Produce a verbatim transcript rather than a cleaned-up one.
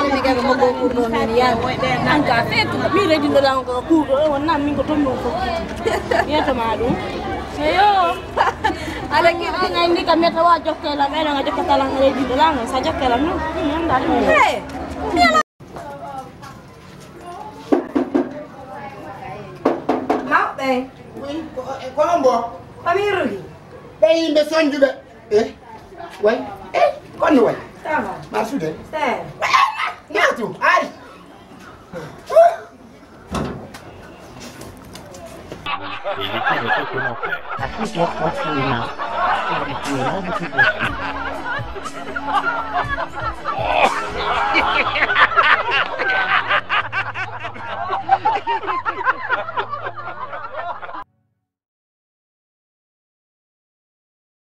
Wala mi gaga mo go kurno men yan. An ka fe to mi reji do dan ko kurdo wonna min ko to mo ko. Yeto ma dum. Eyo. Ala ki na ni ka meta wa jokke la mena nga jokke tala reji do la sa jokke la no. Hey. Mawɓe. Wi, ko, ko hombo? Ko mi ruhi. Ɓe yimɓe sonjuɓe. Eh? Way? Eh? Konno way? Ça va? Marsude? Eh. Naatu, ari.